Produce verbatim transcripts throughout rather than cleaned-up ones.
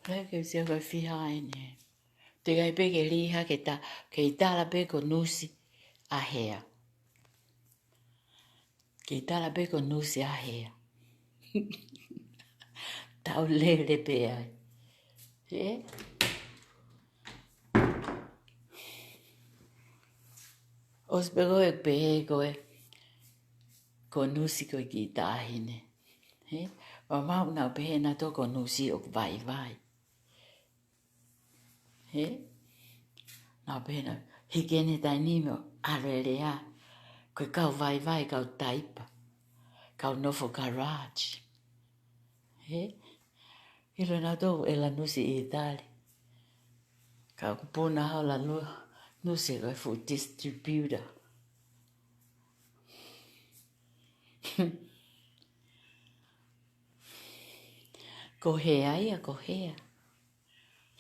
Pea ke sio ko e fiha eni. Teʻeki ai pē ke lī hake ta, kei tala pē ko Nusi ʻa Hea. Kei tala pē ko Nusi ʻa Hea. Tau lele pē ai. Ē? ʻOsi pē ko e pehē ko e, ko Nusi ko e kiʻi taʻahine. Ē? Pea mau nau pehē nautolu ko Nusi ʻoku vaivai. Ē? Nau pehē nautolu, hiki eni taimi ni mo alelea. Ko e kau vaivai, kau taipa. Kau nofo garage. Ē? ʻIlo nautolu ʻe la Nusi ʻi ʻItali. Ka ʻoku puna hao la Nu-, Nusi ko e fuʻu distributor. Ko Hea ia, ko Hea.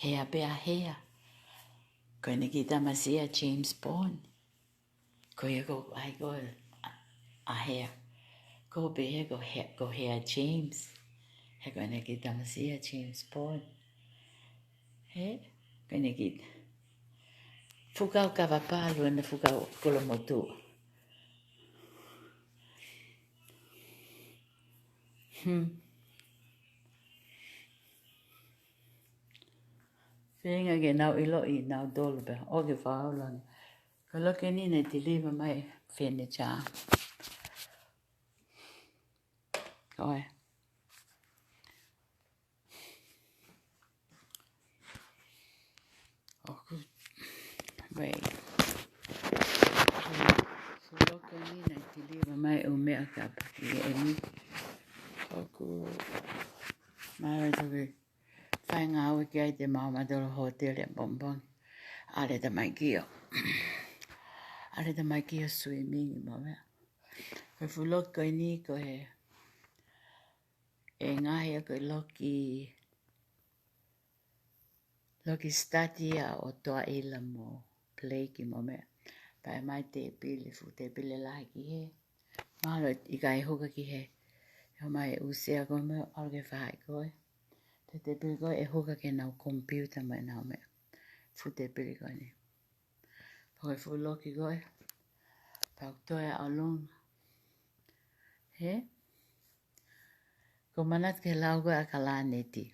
Hea pē ʻa Hea. Ko ʻene kiʻi tamasiʻi ʻa James Bond. Ko ia ko ai ko ʻa, ʻa Hea. Ko pehē ko Hea, ko Hea James. He ko ʻene kiʻi tamasiʻi ʻa James Bond. He, ko ʻene kiʻi. Fuʻu kau kava palu ʻena fuʻu kau kolomotuʻa. Hmm. Feinga ke nau ʻiloʻi nautolu pē. ʻOku fakaʻulangi. Ko e loki eni naʻe deliver mai furniture. ʻOi. ʻOku, wait. Ko e loki eni naʻe deliver mai ʻū meʻa kapau ʻe ʻi ai eni. ʻOku, mai toki fai ngāue ki ai te mau matolo hōtele ʻapongipongi. ʻAle tamaiki ʻo. ʻAle tamaiki ʻo swimming mo meʻa. Ko e fuʻu loki ko eni ko e, ʻe ngaahi ia ko e loki, loki study ia ʻo Toaʻila mo Blake mo meʻa. Pea ʻomai tēpile, fuʻu tēpile lahi ki hē. Mahalo ʻikai huka ki hē. ʻOmai ʻū sea ko ē mo ʻalu ke fai ko ē. Te tēpile ko ē ʻe huka ke nau computer mo ʻenau meʻa. Fuʻu tēpile ko eni. Pea ko e fuʻu loki ko ē. Pea ʻoku toe ʻa ʻolunga. Hē? Ko e manatu ki he lau ko ē ʻa Kalaneti.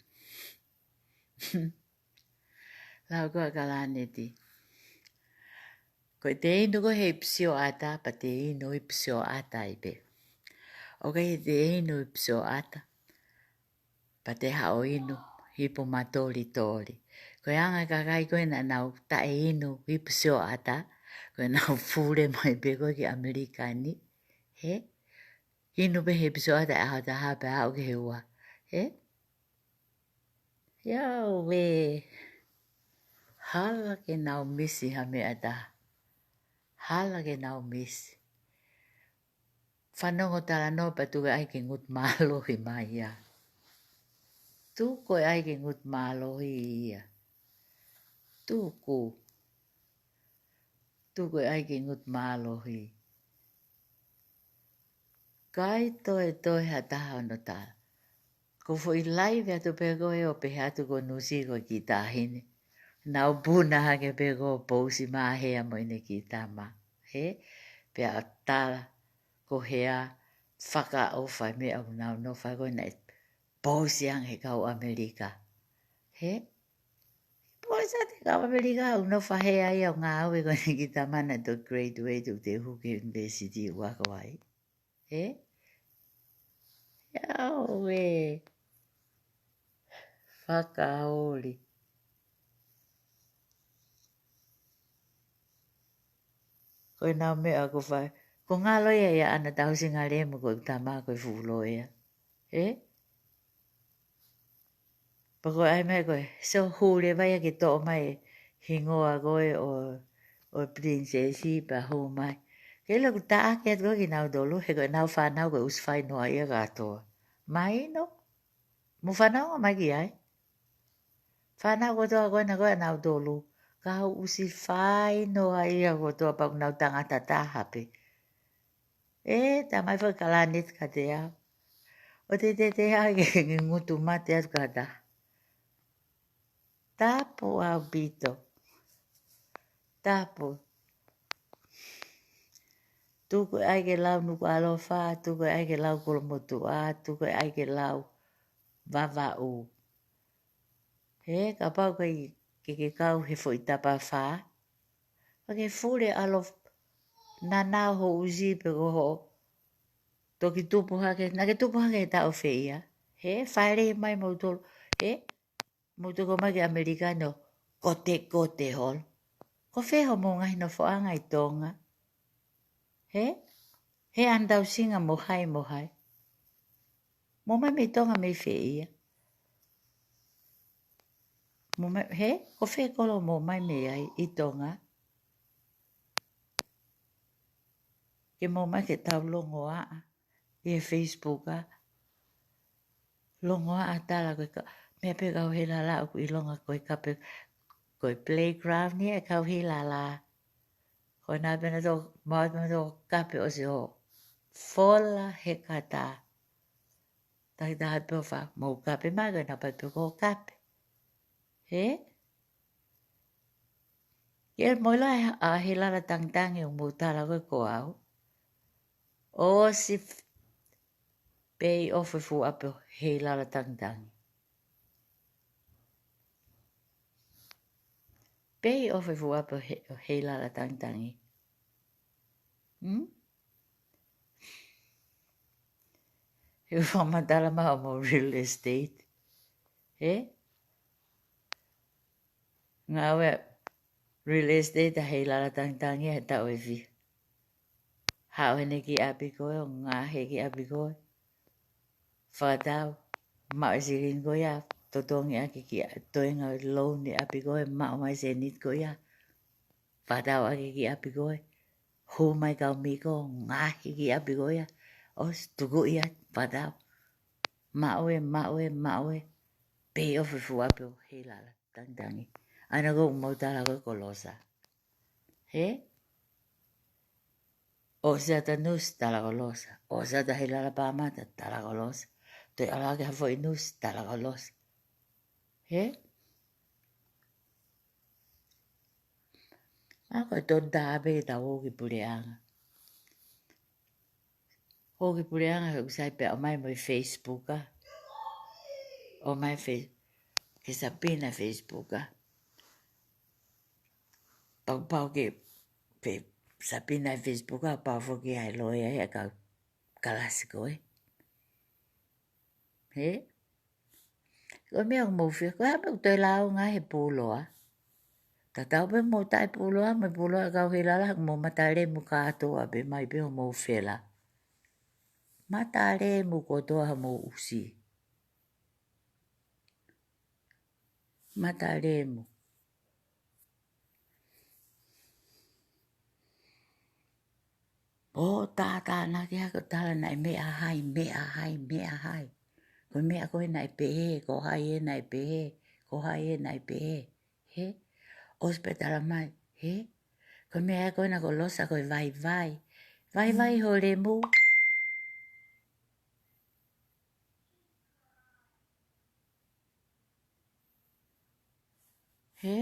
Lau ko ē ʻa Kalaneti. Ko e te inu ko ē he ipu sioʻata, pea te inu ipu sioʻata ai pē. ʻOku ʻikai te inu ipu sioʻata, pea te haʻu ʻo inu ipu matolitoli. Ko e anga e kakai ko ē naʻa nau taʻe inu ipu sioʻata, ko ʻenau fule mai pē ko ē ki ʻAmelika ni. Hē? Inu pē he ipu sioʻata ʻaho taha pea aʻu ki he ua. Hē? Ia ʻoe. Hala ke nau misi ha meʻa taha. Hala ke nau misi. Fanongo talanoa pea tuku ai ke ngutu mālohi mai ia. Tuku ai ke ngutu mālohi ia. Tuku. Tuku ai ke ngutu mālohi. ʻIkai toe toe ha taha ʻo nau tala. Ko e foʻi live atu pē ko ē ʻo pehē atu ko Nusi ko e kiʻi taʻahine. Nau puna hake pē ko ē ʻo pousi mai ʻa Hea mo ʻene kiʻi tama. Hē? Pea tala ko Hea fakaʻofa e meʻa ʻoku nau nofo ai ko ē naʻe pousi ange he kau ʻAmelika. Hē? Pousi atu he kau ʻAmelika ʻoku nofo ʻa Hea ia ʻo ngāue ko ʻene kiʻi tama naʻe toe graduate ʻo toe hū ki he university ʻoku ako ai. Hē? Ia ʻoe. Fakaoli. Ko ʻenau meʻa ko ē fai. Ko e ngalo ia ia ʻana tausi ngale mo ko e tama ko e fuʻu loea. Hē? Pea ko e ʻai mai ko ē, so hule vai ke toʻo mai hingoa ko ē ʻo, ʻo e princess pea hū mai. Ke ʻilo ʻoku taʻaki atu ko ē kinautolu, he ko ʻenau fānau ko e ʻosi fai noa ia kātoa. Mahino, mou fanongo mai ki ai. Fānau kotoa ko ena ko ē ʻanautolu, ka ʻoku ʻosi fai noa ia kotoa pea ʻoku nau tangata taha pē. ʻE, tā mai foki Kalaneti kiate au. ʻOku te te te hake ke ngutu mate atu kātaki. Tapu ʻaupito. Tapu. Tuku ʻai ke lau Nukuʻalofa, tuku ʻai ke lau Kolomotuʻa, tuku ʻai ke lau Vavaʻu. He, kapau ʻoku ʻikai ke ke kau he foʻi tapafā, pea ke fule ʻalu ʻo nānā ho ʻusi pe ko hoʻo toki tupu hake, naʻa ke tupu hake he taʻu fē ia. He, fale mai moutolu. He, mou tuku mai ki ʻAmelika ʻo kotekote holo. Ko fē hoʻomou ngaahi nofoʻanga ʻi Tonga? He? He ʻanetausinga mo hai mo hai? Mou ōmai mei Tonga mei fē ia? Mou ōmai, he? Ko fē kolo mou ōmai mei ai ʻi Tonga? Ke mou ōmai ke tau longoaʻa ʻi he Facebook ā. Longoaʻa tala ko e ka-, meʻa pē kau Heilala ʻoku ʻilonga ko e kape, ko e playground ia ʻa e kau Heilala. Ko ena pē naʻa tau, maʻu pē naʻa tau kape ʻosi ʻo fola he kata. Takitaha pē ʻo fai, mou kape mai ko ena pē ko e kape. He? Ke mou ʻilo ʻa Heilala Tangitangi ʻoku mou tala ko ē ko au. ʻOsi f-, pay off e fuʻu ʻapi ʻo Heilala Tangitangi. Pay off e fuʻu ʻapi ʻo He-, ʻo Heilala Tangitangi. Hmm? He ʻoku fakamatala mai hoʻomou real estate. He? Ngāue real estate ʻa Heilala Tangitangi he taʻu ʻe fiha. Haʻu heni ki ʻapi ko ē, ʻo ngaohi ki ʻapi ko ē. Fakatau, maʻu e silini ko ia, totongi ʻaki ki ʻa-, toenga loan ʻi ʻapi ko ē, maʻu mai seniti ko ia. Fakatau ʻaki ki ʻapi ko ē. Hū mai kau miko, ngaohi ki ʻapi ko ia. ʻOsi tuku ia, fakatau. Maʻu ē, maʻu ē, maʻu ē. Pay off e fuʻu ʻapi ʻo Heilala Tangitangi. ʻA ena ʻoku mou tala ko ē ko Losa. He? ʻOsi ʻata nusi, tala ko Losa. ʻOsi ʻata Heilala Pāmata, tala ko Losa. Toe ʻalu hake ha foʻi nusi, tala ko Losa. He? ʻA ko e tonutā pē ke tau ō ki puleʻanga. ʻO ki puleʻanga he ʻoku sai pē ʻo ʻomai mo e Facebook ā. ʻOmai fe-, ke sapina Facebook ā. Pau, pau ke, ke sapina Facebook ā, pau foki ʻa e loea ʻa e kau kalasi ko ē. He? Ko e meʻa ʻoku mou fie, ko e hā e meʻa ʻoku toe lāunga he puloa? Tatau pē mo e taʻe puloa, mo e puloa ʻa e kau Heilala, mou matalemu kātoa pē mai pē hoʻomou fela. Matalemu kotoa hoʻomou ʻusi. Matalemu. ʻO tātānaki hake ʻo tala naʻe meʻa hai, meʻa hai, meʻa hai. Ko e meʻa ko ē naʻe pehē, ko hai ē naʻe pehē, ko hai ē naʻe pehē. He? ʻOsi pē tala mai, he? Ko e meʻa ko ena ko Losa ko e vaivai. Vaivai ho lemu. He?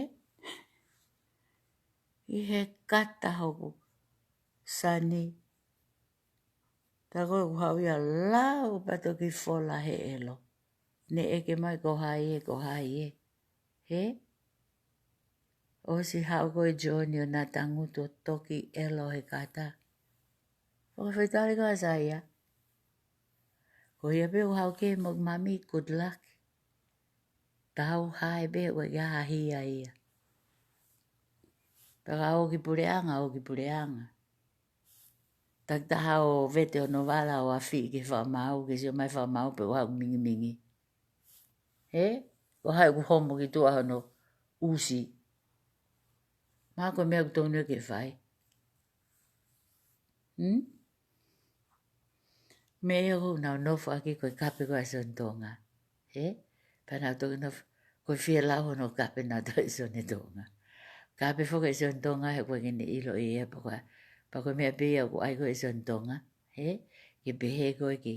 ʻI he kata hoku sani. Tā ko ē ʻoku haʻu ia ʻo lau pē ʻa e toki fola he ʻelo. Ne ʻeke mai ko hai ē, ko hai ē. He? ʻOsi haʻu ko ē Johnny ʻo na tangutu ʻo toki ʻelo he kata. Fakafetaʻi ko ā Saia. Ko ia pē ʻoku haʻu ke mo mami, good luck. Tau hae pē ʻoku ʻikai ha hia ia. Pea ka ō ki puleʻanga, ō ki puleʻanga. Takitaha ʻo vete hono vala ʻo afi ke fakamaau, ke sio mai fakamaau pe ʻoku haʻu mingimingi. He? Ko hai ʻoku homo ki tuʻa hono ʻusi. Mahalo ko e meʻa ʻoku tonu ke fai. Hmm? Meʻa ia ʻoku nau nofo ʻaki ko e kape ko ē ʻa Sione Tonga. He? Pea nau toki nofo, ko e fie lau hono kape nautolu ʻa Sione Tonga. Kape foki ʻa Sione Tonga he ʻoku ʻikai ke ne ʻilo ʻe ia pe ko e, pea ko e meʻa pē ia ʻoku ʻai ko ē ʻa Sione Tonga. He? Ke pehē ko ē ke,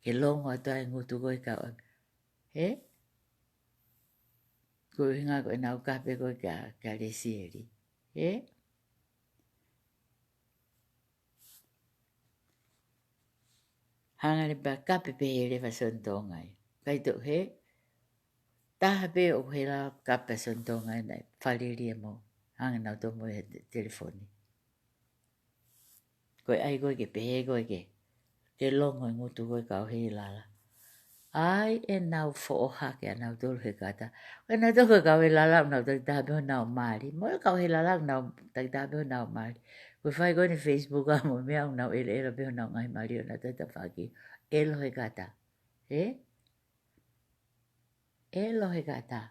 ke longo atu ʻa e ngutu ko ē kau. He? Ko e ʻuhinga ko ʻenau kape ko ē kia, kia Lesieli. Ē? Hanga leva kape pē he leva Sione Tonga ē. ʻIkai toe hē. Taha pē ʻoku hela kape Sione Tonga ē naʻe fālili ē mo. Hanga nautolu mo e te-, telefoni. Ko e ʻai ko ē ke pehē ko ē ke, ke longo e ngutu ko ē kau Heilala. ʻAi ʻenau foʻohake ʻanautolu he kata. ʻOku ʻanautolu ko e kau Heilala ʻoku nau takitaha pē honau mali. Mo e kau Heilala ʻoku nau takitaha pē honau mali. Ko e fai ko eni Facebook ʻa mo e meʻa ʻoku nau ʻeleʻelo pē honau ngaahi mali ʻo nau takitaha faki. ʻElo he kata. Ē? ʻElo he kata.